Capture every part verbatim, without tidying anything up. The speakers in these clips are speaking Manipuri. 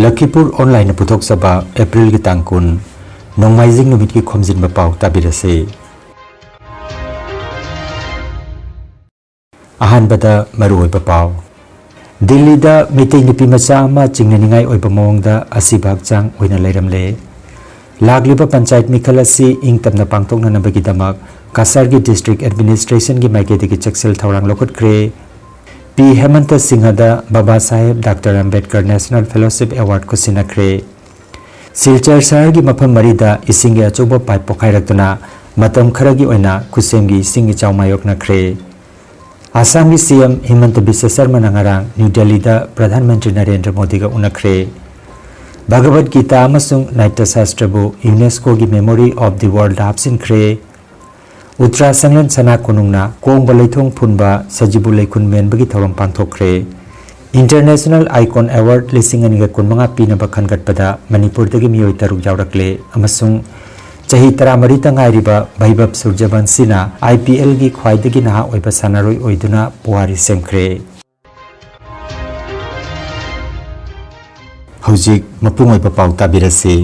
ꯂꯈꯤꯄꯨꯔ ꯑꯣꯟꯂꯥꯏꯟꯅ ꯄꯨꯊꯣꯛꯆꯕ ꯑꯦꯄ꯭ꯔꯤꯜꯒꯤ ꯇꯥꯡ ꯀꯨꯟ, ꯅꯣꯡꯃꯥꯏꯖꯤꯡ ꯅꯨꯃꯤꯠꯀꯤ ꯈꯣꯝꯖꯤꯟꯕ ꯄꯥꯎ ꯇꯥꯕꯤꯔꯁꯤ꯫ ꯑꯍꯥꯟꯕꯗ ꯃꯔꯨꯑꯣꯏꯕ ꯄꯥꯎ꯫ ꯗꯤꯜꯂꯤꯗ ꯃꯩꯇꯩ ꯅꯨꯄꯤ ꯃꯆꯥ ꯑꯃ ꯆꯤꯡꯅꯅꯤꯡꯉꯥꯏ ꯑꯣꯏꯕ ꯃꯑꯣꯡꯗ ꯑꯁꯤꯕ ꯍꯛꯆꯥꯡ ꯑꯣꯏꯅ ꯂꯩꯔꯝꯂꯦ꯫ ꯂꯥꯛꯂꯤꯕ ꯄꯟꯆꯥꯌꯠ ꯃꯤꯈꯜ ꯑꯁꯤ ꯏꯪ ꯇꯞꯅ ꯄꯥꯡꯊꯣꯛꯅꯅꯕꯒꯤꯗꯃꯛ ꯀꯁꯥꯔꯒꯤ ꯗꯤꯁꯇ꯭ꯔꯤꯛ ꯑꯦꯗꯃꯤꯅꯤꯁꯇ꯭ꯔꯦꯁꯟꯒꯤ ꯃꯥꯏꯀꯩꯗꯒꯤ ꯆꯦꯛꯁꯤꯜ ꯊꯧꯔꯥꯡ ꯂꯧꯈꯠꯈ꯭ꯔꯦ꯫ ꯄꯤ ꯍꯦꯃꯟꯇ ꯁꯤꯡꯍꯗ Baba Saheb doctor Ambedkar national fellowship award ꯈꯨꯠꯁꯤꯟꯅꯈ꯭ꯔꯦ꯫ ꯁꯤꯜꯆꯔ ꯁꯍꯔꯒꯤ ꯃꯐꯝ ꯃꯔꯤꯗ ꯏꯁꯤꯡꯒꯤ ꯑꯆꯧꯕ ꯄꯥꯏꯞ ꯄꯣꯈꯥꯏꯔꯛꯇꯨꯅ ꯃꯇꯝ ꯈꯔꯒꯤ ꯑꯣꯏꯅ ꯈꯨꯠꯁꯦꯝꯒꯤ ꯏꯁꯤꯡ ꯏꯆꯥꯎ ꯃꯥꯌꯣꯛꯅꯈ꯭ꯔꯦ꯫ ꯑꯁꯥꯝꯒꯤ ꯁꯤ ꯑꯦꯝ ꯍꯤꯃꯟꯇ ꯕꯤꯁ꯭ꯋ ꯁꯔꯃꯅ ꯉꯔꯥꯡ ꯅ꯭ꯌꯨ ꯗꯦꯜꯂꯤꯗ ꯄ꯭ꯔꯙꯥꯟ ꯃꯟꯇ꯭ꯔꯤ ꯅꯔꯦꯟꯗ꯭ꯔ ꯃꯣꯗꯤꯒ ꯎꯅꯈ꯭ꯔꯦ꯫ ꯚꯒꯕꯠ ꯒꯤꯇꯥ ꯑꯃꯁꯨꯡ Natya ꯁꯥꯁꯇ꯭ꯔꯕꯨ ꯌꯨꯅꯦꯁꯀꯣꯒꯤ Memory of the World ꯍꯥꯞꯆꯤꯟꯈ꯭ꯔꯦ꯫ ꯎꯇ꯭ꯔꯥ ꯁꯪꯂꯦꯟ ꯁꯅꯥ ꯀꯣꯅꯨꯡꯅ ꯀꯣꯡꯕ ꯂꯩꯊꯣꯡ ꯐꯨꯟꯕ ꯁꯖꯤꯕꯨ ꯂꯩꯈꯨꯟ ꯃꯦꯟꯕꯒꯤ ꯊꯧꯔꯝ ꯄꯥꯡꯊꯣꯛꯈ꯭ꯔꯦ꯫ International Icon Award ꯂꯤꯁꯤꯡ ꯑꯅꯤꯒ ꯀꯨꯟꯃꯉꯥ ꯄꯤꯅꯕ ꯈꯟꯒꯠꯄꯗ ꯃꯅꯤꯄꯨꯔꯗꯒꯤ ꯃꯤꯑꯣꯏ ꯇꯔꯨꯛ ꯌꯥꯎꯔꯛꯂꯦ ꯑꯃꯁꯨꯡ ꯆꯍꯤ ꯇꯔꯥꯃꯔꯤꯇ ꯉꯥꯏꯔꯤꯕ ꯚꯩꯚꯕ ꯁꯨꯔꯖꯕꯟꯁꯤꯅ IPLꯒꯤ ꯈ꯭ꯋꯥꯏꯗꯒꯤ ꯅꯍꯥ ꯑꯣꯏꯕ ꯁꯥꯟꯅꯔꯣꯏ ꯑꯣꯏꯗꯨꯅ ꯄꯨꯋꯥꯔꯤ ꯁꯦꯝꯈ꯭ꯔꯦ꯫ ꯍꯧꯖꯤꯛ ꯃꯄꯨꯡ ꯑꯣꯏꯕ ꯄꯥꯎ ꯇꯥꯕꯤꯔꯁꯤ꯫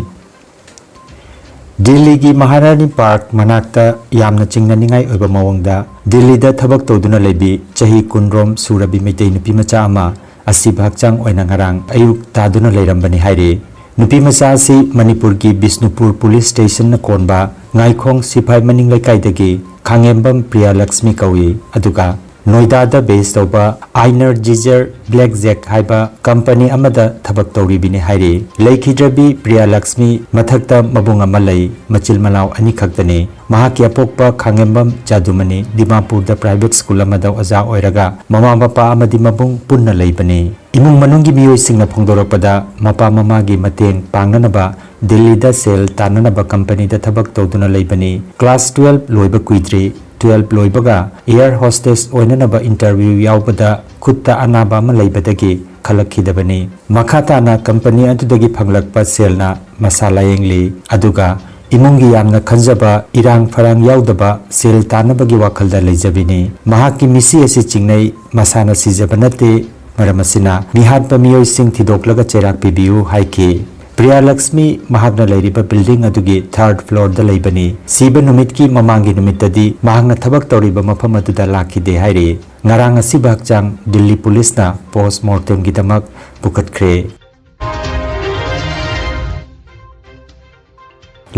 ꯗꯤꯜꯂꯤꯒꯤ ꯃꯍꯥꯔꯥꯅꯤ ꯄꯥꯔꯛ ꯃꯅꯥꯛꯇ ꯌꯥꯝꯅ ꯆꯤꯡꯅꯅꯤꯡꯉꯥꯏ ꯑꯣꯏꯕ ꯃꯑꯣꯡꯗ ꯗꯤꯜꯂꯤꯗ ꯊꯕꯛ ꯇꯧꯗꯨꯅ ꯂꯩꯕꯤ ꯆꯍꯤ ꯀꯨꯟꯔꯣꯝ ꯁꯨꯔꯕꯤ ꯃꯩꯇꯩ ꯅꯨꯄꯤ ꯃꯆꯥ ꯑꯃ ꯑꯁꯤꯕ ꯍꯛꯆꯥꯡ ꯑꯣꯏꯅ ꯉꯔꯥꯡ ꯑꯌꯨꯛ ꯇꯥꯗꯨꯅ ꯂꯩꯔꯝꯕꯅꯤ ꯍꯥꯏꯔꯤ꯫ ꯅꯨꯄꯤ ꯃꯆꯥ ꯑꯁꯤ ꯃꯅꯤꯄꯨꯔꯒꯤ ꯕꯤꯁꯅꯨꯄꯨꯔ ꯄꯨꯂꯤꯁ ꯁ꯭ꯇꯦꯁꯟꯅ ꯀꯣꯟꯕ ꯉꯥꯏꯈꯣꯡ ꯁꯤꯐꯥꯏ ꯃꯅꯤꯡ ꯂꯩꯀꯥꯏꯗꯒꯤ ꯈꯥꯉꯦꯝꯕꯝ ꯄ꯭ꯔꯤꯌꯥꯂꯛꯁꯃꯤ ꯀꯧꯏ꯫ ꯑꯗꯨꯒ ꯅꯣꯏꯗꯥꯗ ꯕꯦꯁ ꯇꯧꯕ ꯑꯥꯏꯅꯔ ꯖꯤꯖꯔ ꯕ꯭ꯂꯦꯛ ꯖꯦꯛ ꯍꯥꯏꯕ ꯀꯝꯄꯅꯤ ꯑꯃꯗ ꯊꯕꯛ ꯇꯧꯔꯤꯕꯤꯅꯤ ꯍꯥꯏꯔꯤ꯫ ꯂꯩꯈꯤꯗ꯭ꯔꯕꯤ ꯄ꯭ꯔꯤꯌꯥꯂꯛꯁꯃꯤ ꯃꯊꯛꯇ ꯃꯕꯨꯡ ꯑꯃ ꯂꯩ, ꯃꯆꯤꯜ ꯃꯅꯥꯎ ꯑꯅꯤ ꯈꯛꯇꯅꯤ꯫ ꯃꯍꯥꯛꯀꯤ ꯑꯄꯣꯛꯄ ꯈꯥꯉꯦꯝꯕꯝ ꯖꯥꯗꯨꯃꯅꯤ ꯗꯤꯃꯥꯄꯨꯔꯗ ꯄ꯭ꯔꯥꯏꯚꯦꯠ ꯁ꯭ꯀꯨꯜ ꯑꯃꯗ ꯑꯣꯖꯥ ꯑꯣꯏꯔꯒ ꯃꯃꯥ ꯃꯄꯥ ꯑꯃꯗꯤ ꯃꯕꯨꯡ ꯄꯨꯟꯅ ꯂꯩꯕꯅꯤ꯫ ꯏꯃꯨꯡ ꯃꯅꯨꯡꯒꯤ ꯃꯤꯑꯣꯏꯁꯤꯡꯅ ꯐꯣꯡꯗꯣꯔꯛꯄꯗ ꯃꯄꯥ ꯃꯃꯥꯒꯤ ꯃꯇꯦꯡ ꯄꯥꯡꯅꯅꯕ ꯗꯤꯜꯂꯤꯗ ꯁꯦꯜ ꯇꯥꯟꯅꯅꯕ ꯀꯝꯄꯅꯤꯗ ꯊꯕꯛ ꯇꯧꯗꯨꯅ ꯂꯩꯕꯅꯤ꯫ ꯀ꯭ꯂꯥꯁ ꯇꯨꯋꯦꯜꯕ ꯂꯣꯏꯕ ꯀꯨꯏꯗ꯭ꯔꯤ꯫ ꯇꯨꯋꯦꯜꯕ ꯂꯣꯏꯕꯒ ꯑꯦꯌꯔ ꯍꯣꯁꯇꯦꯁ ꯑꯣꯏꯅꯅꯕ ꯏꯟꯇꯔꯚ꯭ꯌꯨ ꯌꯥꯎꯕꯗ ꯈꯨꯠꯇ ꯑꯅꯥꯕ ꯑꯃ ꯂꯩꯕꯗꯒꯤ ꯈꯜꯂꯛꯈꯤꯗꯕꯅꯤ꯫ ꯃꯈꯥ ꯇꯥꯅ ꯀꯝꯄꯅꯤ ꯑꯗꯨꯗꯒꯤ ꯐꯪꯂꯛꯄ ꯁꯦꯜꯅ ꯃꯁꯥ ꯂꯥꯌꯦꯡꯂꯤ꯫ ꯑꯗꯨꯒ ꯏꯃꯨꯡꯒꯤ ꯌꯥꯝꯅ ꯈꯟꯖꯕ ꯏꯔꯥꯡ ꯐꯔꯥꯡ ꯌꯥꯎꯗꯕ ꯁꯦꯜ ꯇꯥꯟꯅꯕꯒꯤ ꯋꯥꯈꯜꯗ ꯂꯩꯖꯕꯤꯅꯤ꯫ ꯃꯍꯥꯛꯀꯤ ꯃꯤꯁꯤ ꯑꯁꯤ ꯆꯤꯡꯅꯩ꯫ ꯃꯁꯥꯅ ꯁꯤꯖꯕ ꯅꯠꯇꯦ꯫ ꯃꯔꯝ ꯑꯁꯤꯅ ꯃꯤꯍꯥꯠꯄ ꯃꯤꯑꯣꯏꯁꯤꯡ ꯊꯤꯗꯣꯛꯂꯒ ꯆꯩꯔꯥꯛ ꯄꯤꯕꯤꯌꯨ ꯍꯥꯏꯈꯤ꯫ ꯄ꯭ꯔꯤꯌꯥ ꯂꯛꯁꯃꯤ ꯃꯍꯥꯛꯅ ꯂꯩꯔꯤꯕ building ꯑꯗꯨꯒꯤ third floorꯗ ꯂꯩꯕꯅꯤ꯫ ꯁꯤꯕ ꯅꯨꯃꯤꯠꯀꯤ ꯃꯃꯥꯡꯒꯤ ꯅꯨꯃꯤꯠꯇꯗꯤ ꯃꯍꯥꯛꯅ ꯊꯕꯛ ꯇꯧꯔꯤꯕ ꯃꯐꯝ ꯑꯗꯨꯗ ꯂꯥꯛꯈꯤꯗꯦ ꯍꯥꯏꯔꯤ꯫ ꯉꯔꯥꯡ ꯑꯁꯤꯕ ꯍꯛꯆꯥꯡ ꯗꯤꯜꯂꯤ ꯄꯨꯂꯤꯁꯅ post mortemꯒꯤꯗꯃꯛ ꯄꯨꯈꯠꯈ꯭ꯔꯦ꯫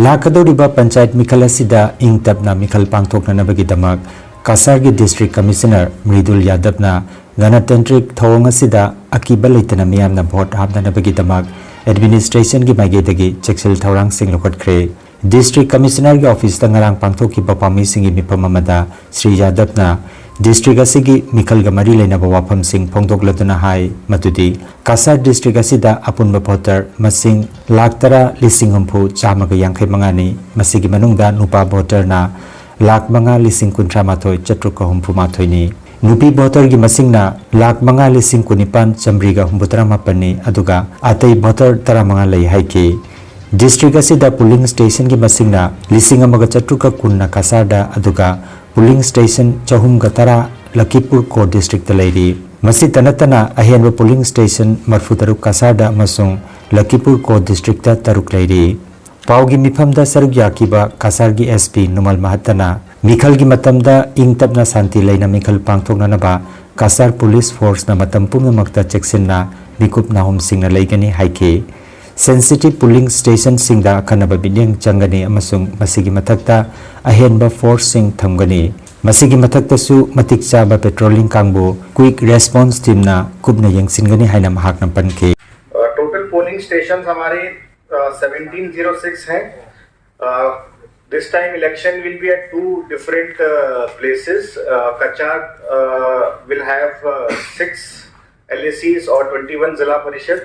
ꯂꯥꯛꯀꯗꯧꯔꯤꯕ ꯄꯟꯆꯥꯌꯠ ꯃꯤꯈꯜ ꯑꯁꯤꯗ ꯏꯪ ꯇꯞꯅ ꯃꯤꯈꯜ ꯄꯥꯡꯊꯣꯛꯅꯅꯕꯒꯤꯗꯃꯛ ꯀꯁꯥꯔꯒꯤ District Commissioner ꯃ꯭ꯔꯤꯗꯨꯜ ꯌꯥꯗꯕꯅ ꯒꯅꯇꯟꯇ꯭ꯔꯤꯛ ꯊꯧꯑꯣꯡ ꯑꯁꯤꯗ ꯑꯀꯤꯕ ꯂꯩꯇꯅ ꯃꯤꯌꯥꯝꯅ vote ꯍꯥꯞꯅꯅꯕꯒꯤꯗꯃꯛ administrationꯒꯤ ꯃꯥꯏꯀꯩꯗꯒꯤ ꯆꯦꯛꯁꯤꯜ ꯊꯧꯔꯥꯡꯁꯤꯡ ꯂꯧꯈꯠꯈ꯭ꯔꯦ꯫ District Commissionerꯒꯤ officeꯇ ꯉꯔꯥꯡ ꯄꯥꯡꯊꯣꯛꯈꯤꯕ ꯄꯥꯎꯃꯤꯁꯤꯡꯒꯤ ꯃꯤꯐꯝ ꯑꯃꯗ ꯁ꯭ꯔꯤ ꯌꯥꯗꯕꯅ district ꯑꯁꯤꯒꯤ ꯃꯤꯈꯜꯒ ꯃꯔꯤ ꯂꯩꯅꯕ ꯋꯥꯐꯝꯁꯤꯡ ꯐꯣꯡꯗꯣꯛꯂꯗꯨꯅ ꯍꯥꯏ ꯃꯗꯨꯗꯤ ꯀꯁꯥꯔ district ꯑꯁꯤꯗ ꯑꯄꯨꯟꯕ voter ꯃꯁꯤꯡ ꯂꯥꯈ ꯇꯔꯥ ꯂꯤꯁꯤꯡ ꯍꯨꯝꯐꯨ ꯆꯥꯝꯃꯒ ꯌꯥꯡꯈꯩ ꯃꯉꯥꯅꯤ꯫ ꯃꯁꯤꯒꯤ ꯃꯅꯨꯡꯗ ꯅꯨꯄꯥ voterꯅ ꯂꯥꯈ ꯃꯉꯥ ꯂꯤꯁꯤꯡ ꯀꯨꯟꯊ꯭ꯔꯥ ꯃꯥꯊꯣꯏ ꯆꯥꯇ꯭ꯔꯨꯛꯀ ꯍꯨꯝꯐꯨ ꯃꯥꯊꯣꯏꯅꯤ꯫ ꯅꯨꯄꯤ voterꯒꯤ ꯃꯁꯤꯡꯅ ꯂꯥꯈ ꯃꯉꯥ ꯂꯤꯁꯤꯡ ꯀꯨꯟꯅꯤꯄꯥꯟ ꯆꯥꯃꯔꯤꯒ ꯍꯨꯝꯐꯨꯇꯔꯥ ꯃꯥꯄꯟꯅꯤ, ꯑꯗꯨꯒ ꯑꯇꯩ voter ꯇꯔꯥꯃꯉꯥ ꯂꯩ ꯍꯥꯏꯈꯤ꯫ District ꯑꯁꯤꯗ polling stationꯒꯤ ꯃꯁꯤꯡꯅ ꯂꯤꯁꯤꯡ ꯑꯃꯒ ꯆꯥꯇ꯭ꯔꯨꯛꯀ ꯀꯨꯟꯅ ꯀꯁꯥꯔꯗ, ꯑꯗꯨꯒ polling station ꯆꯍꯨꯝꯒ ꯇꯔꯥ ꯂꯈꯤꯄꯨꯔ ꯀꯣ districtꯇ ꯂꯩꯔꯤ꯫ ꯃꯁꯤꯇ ꯅꯠꯇꯅ ꯑꯍꯦꯟꯕ polling station ꯃꯔꯐꯨ ꯇꯔꯨꯛ ꯀꯁꯥꯔꯗ ꯑꯃꯁꯨꯡ ꯂꯈꯤꯄꯨꯔ ꯀꯣ districtꯇ ꯇꯔꯨꯛ ꯂꯩꯔꯤ꯫ ꯄꯥꯎꯒꯤ ꯃꯤꯐꯝꯗ ꯁꯔꯨꯛ ꯌꯥꯈꯤꯕ ꯀꯁꯥꯔꯒꯤ SP ꯅꯨꯃꯜ ꯃꯍꯠꯇꯅ ꯃꯤꯈꯜꯒꯤ ꯃꯇꯝꯗ ꯏꯪ ꯇꯞꯅ ꯁꯥꯟꯇꯤ ꯂꯩꯅ ꯃꯤꯈꯜ ꯄꯥꯡꯊꯣꯛꯅꯅꯕ ꯀꯁꯥꯔ police forceꯅ ꯃꯇꯝ ꯄꯨꯝꯅꯃꯛꯇ ꯆꯦꯛꯁꯤꯟꯅ ꯃꯤꯀꯨꯞ ꯅꯥꯍꯨꯝꯁꯤꯡꯅ ꯂꯩꯒꯅꯤ ꯍꯥꯏꯈꯤ꯫ Sensitive polling stationꯁꯤꯡꯗ ꯑꯈꯟꯅꯕ ꯃꯤꯠꯌꯦꯡ ꯆꯪꯒꯅꯤ ꯑꯃꯁꯨꯡ ꯃꯁꯤꯒꯤ ꯃꯊꯛꯇ ꯑꯍꯦꯟꯕ forceꯁꯤꯡ ꯊꯝꯒꯅꯤ꯫ ꯃꯁꯤꯒꯤ ꯃꯊꯛꯇꯁꯨ ꯃꯇꯤꯛ ꯆꯥꯕ patrolling ꯀꯥꯡꯕꯨ Quick Response Teamꯅ ꯀꯨꯞꯅ ꯌꯦꯡꯁꯤꯟꯒꯅꯤ ꯍꯥꯏꯅ ꯃꯍꯥꯛꯅ ꯄꯟꯈꯤ꯫ Uh, total polling stations हमारे uh, seventeen zero six हैं। Uh, this time election will be at two different uh, places। Uh, Cachar uh, will have uh, six LACs और twenty one जिला परिषद,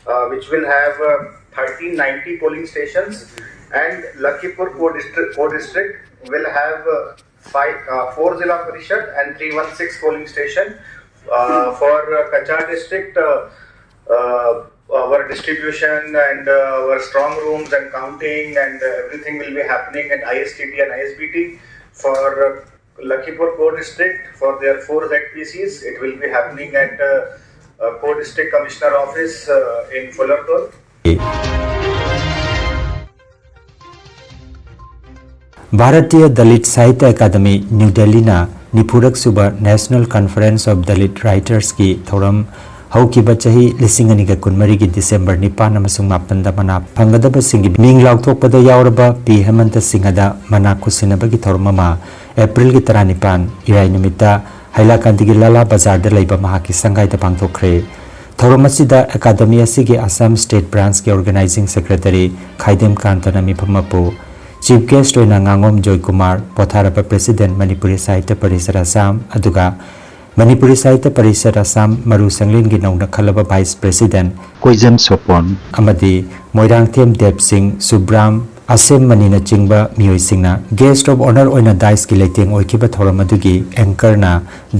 uh, which will have uh, thirteen ninety polling stations, and Lakhipur co-district, co-district will have uh, five, uh, four जिला परिषद and three one six polling station। Uh, for uh, Cachar district, uh, uh, our distribution and uh, our strong rooms and counting and uh, everything will be happening at ISTT and ISBT। For uh, Lakhipur co-district, for their four ZPCs, it will be happening at uh, uh, co-district commissioner office uh, in Phullakul. Bharatiya Dalit Sahitya academy, new ꯗꯦꯜꯂꯤꯅ ꯅꯤꯐꯨꯔꯛ ꯁꯨꯕ National Conference of Dalit Writersꯀꯤ ꯊꯧꯔꯝ ꯍꯧꯈꯤꯕ ꯆꯍꯤ ꯂꯤꯁꯤꯡ ꯑꯅꯤꯒ ꯀꯨꯟꯃꯔꯤꯒꯤ ꯗꯤꯁꯦꯝꯕꯔ ꯅꯤꯄꯥꯟ ꯑꯃꯁꯨꯡ ꯃꯥꯄꯟꯗ ꯃꯅꯥ ꯐꯪꯒꯗꯕꯁꯤꯡꯒꯤ ꯃꯤꯡ ꯂꯥꯎꯊꯣꯛꯄꯗ ꯌꯥꯎꯔꯕ ꯄꯤ ꯍꯦꯃꯟꯇ ꯁꯤꯡꯍꯗ ꯃꯅꯥ ꯈꯨꯠꯁꯤꯟꯅꯕꯒꯤ ꯊꯧꯔꯝ ꯑꯃ ꯑꯦꯄ꯭ꯔꯤꯜꯒꯤ ꯇꯔꯥꯅꯤꯄꯥꯟ, ꯏꯔꯥꯏ ꯅꯨꯃꯤꯠꯇ ꯍꯥꯏꯂꯥꯀꯥꯟꯗꯤꯒꯤ ꯂꯥꯂꯥ ꯕꯖꯥꯔꯗ ꯂꯩꯕ ꯃꯍꯥꯛꯀꯤ ꯁꯪꯒꯥꯏꯗ ꯄꯥꯡꯊꯣꯛꯈ꯭ꯔꯦ꯫ ꯊꯧꯔꯝ ꯑꯁꯤꯗ ꯑꯦꯀꯥꯗꯃꯤ ꯑꯁꯤꯒꯤ ꯑꯁꯥꯝ ꯁ꯭ꯇꯦꯠ ꯕ꯭ꯔꯥꯟꯆꯀꯤ ꯑꯣꯔꯒꯅꯥꯏꯖꯤꯡ ꯁꯦꯀ꯭ꯔꯦꯇꯔꯤ ꯈꯥꯏꯗꯦꯝ ꯀꯥꯟꯇꯅ ꯃꯤꯐꯝ ꯃꯄꯨ, ꯆꯤꯐ ꯒꯦꯁ꯭ꯠ ꯑꯣꯏꯅ ꯉꯥꯉꯣꯝ ꯖꯣꯏꯀꯨꯃꯥꯔ, ꯄꯣꯊꯥꯔꯕ ꯄ꯭ꯔꯦꯁꯤꯗꯦꯟꯠ ꯃꯅꯤꯄꯨꯔꯤ ꯁꯥꯍꯤꯇ꯭ꯌ ꯄꯔꯤꯁꯠ ꯑꯁꯥꯝ, ꯑꯗꯨꯒ ꯃꯅꯤꯄꯨꯔꯤ ꯁꯥꯍꯤꯇ꯭ꯌ ꯄꯔꯤꯁꯠ ꯑꯁꯥꯝ ꯃꯔꯨ ꯁꯪꯂꯦꯟꯒꯤ ꯅꯧꯅ ꯈꯜꯂꯕ ꯚꯥꯏꯁ ꯄ꯭ꯔꯦꯁꯤꯗꯦꯟꯠ ꯀꯣꯏꯖꯝ ꯁꯣꯄꯣꯟ ꯑꯃꯗꯤ ꯃꯣꯏꯔꯥꯡꯊꯦꯝ ꯗꯦꯕ ꯁꯤꯡ, ꯁꯨꯕ꯭ꯔꯥꯝ ꯑꯁꯦꯝꯃꯅꯤꯅꯆꯤꯡꯕ ꯃꯤꯑꯣꯏꯁꯤꯡꯅ ꯒꯦꯁ꯭ꯠ ꯑꯣꯐ ꯑꯣꯅꯔ ꯑꯣꯏꯅ ꯗꯥꯏꯁꯀꯤ ꯂꯩꯇꯦꯡ ꯑꯣꯏꯈꯤꯕ ꯊꯧꯔꯝ ꯑꯗꯨꯒꯤ ꯑꯦꯡꯀꯔꯅ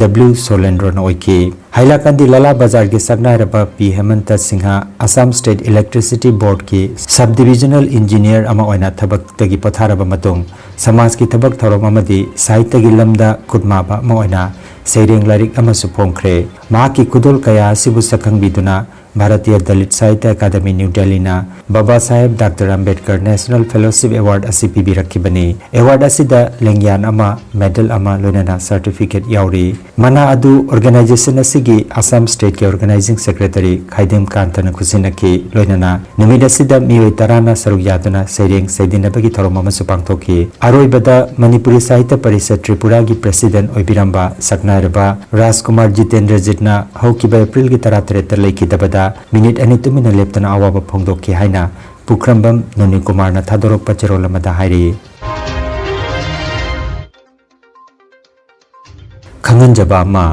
ꯗꯕ꯭ꯂꯤꯎ ꯁꯣꯂꯦꯟꯗ꯭ꯔꯣꯅ ꯑꯣꯏꯈꯤ꯫ ꯍꯥꯏꯂꯥꯀꯥꯟꯗꯤ ꯂꯥꯂꯥ ꯕꯖꯥꯔꯒꯤ ꯁꯛꯅꯥꯏꯔꯕ P Hemanta Singh Assam state electricity ꯕꯣꯔꯗꯀꯤ ꯁꯕ ꯗꯤꯕꯤꯖꯅꯦꯜ ꯏꯟꯖꯤꯅꯤꯌꯔ ꯑꯃ ꯑꯣꯏꯅ ꯊꯕꯛꯇꯒꯤ ꯄꯣꯊꯥꯔꯕ ꯃꯇꯨꯡ ꯁꯃꯥꯖꯀꯤ ꯊꯕꯛ ꯊꯧꯔꯝ ꯑꯃꯗꯤ ꯁꯥꯍꯤꯇ꯭ꯌꯒꯤ ꯂꯝꯗ ꯈꯨꯠꯃꯥꯕ ꯑꯃ ꯑꯣꯏꯅ ꯁꯩꯔꯦꯡ ꯂꯥꯏꯔꯤꯛ ꯑꯃꯁꯨ ꯐꯣꯡꯈ꯭ꯔꯦ꯫ ꯃꯍꯥꯛꯀꯤ ꯈꯨꯗꯣꯜ ꯀꯌꯥ ꯑꯁꯤꯕꯨ ꯁꯛꯈꯪꯕꯤꯗꯨꯅ ꯚꯥꯔꯇꯤꯌ ꯗꯂꯤꯠ ꯁꯥꯍꯤꯇ꯭ꯌ ꯑꯦꯀꯥꯗꯃꯤ, ꯅ꯭ꯌꯨ ꯗꯦꯜꯂꯤꯅ Baba Saheb doctor Ambedkar national fellowship award ꯑꯁꯤ ꯄꯤꯕꯤꯔꯛꯈꯤꯕꯅꯤ꯫ ꯑꯦꯋꯥꯔꯗ ꯑꯁꯤꯗ ꯂꯦꯡꯌꯥꯟ ꯑꯃ, ꯃꯦꯗꯜ ꯑꯃ, ꯂꯣꯏꯅꯅ ꯁꯔꯇꯤꯐꯤꯀꯦꯠ ꯌꯥꯎꯔꯤ꯫ ꯃꯅꯥ ꯑꯗꯨ ꯑꯣꯔꯒꯅꯥꯏꯖꯦꯁꯟ ꯑꯁꯤꯒꯤ ꯑꯁꯥꯝ ꯁ꯭ꯇꯦꯠꯀꯤ ꯑꯣꯔꯒꯅꯥꯏꯖꯤꯡ ꯁꯦꯀ꯭ꯔꯦꯇꯔꯤ ꯈꯥꯏꯗꯦꯝ ꯀꯥꯟꯇꯅ ꯈꯨꯠꯁꯤꯟꯅꯈꯤ꯫ ꯂꯣꯏꯅꯅ ꯅꯨꯃꯤꯠ ꯑꯁꯤꯗ ꯃꯤꯑꯣꯏ ꯇꯔꯥꯅ ꯁꯔꯨꯛ ꯌꯥꯗꯨꯅ ꯁꯩꯔꯦꯡ ꯁꯩꯗꯤꯟꯅꯕꯒꯤ ꯊꯧꯔꯝ ꯑꯃꯁꯨ ꯄꯥꯡꯊꯣꯛꯈꯤ꯫ ꯑꯔꯣꯏꯕꯗ ꯃꯅꯤꯄꯨꯔꯤ ꯁꯥꯍꯤꯇ꯭ꯌ ꯄꯔꯤꯁꯠ ꯇ꯭ꯔꯤꯄꯨꯔꯥꯒꯤ ꯄ꯭ꯔꯦꯁꯤꯗꯦꯟꯠ ꯑꯣꯏꯕꯤꯔꯝꯕ ꯁꯛꯅꯥꯏꯔꯕ ꯔꯥꯖꯀꯨꯃꯥꯔ ꯖꯤꯇꯦꯟꯗ꯭ꯔꯖꯤꯠꯅ ꯍꯧꯈꯤꯕ ꯑꯦꯄ꯭ꯔꯤꯜꯒꯤ ꯇꯔꯥꯇꯔꯦꯠꯇ ꯂꯩꯈꯤꯗꯕꯗ ꯃꯤꯅꯤꯠ ꯑꯅꯤ ꯇꯨꯃꯤꯟꯅ ꯂꯦꯞꯇꯅ ꯑꯋꯥꯕ ꯐꯣꯡꯗꯣꯛꯈꯤ ꯍꯥꯏꯅ ꯄꯨꯈ꯭ꯔꯝꯕꯝ ꯅꯣꯅꯤꯀꯨꯃꯥꯔꯅ ꯊꯥꯗꯣꯔꯛꯄ ꯆꯦꯔꯣꯜ ꯑꯃꯗ ꯍꯥꯏꯔꯤ꯫ ꯈꯪꯍꯟꯖꯕ ꯑꯃ,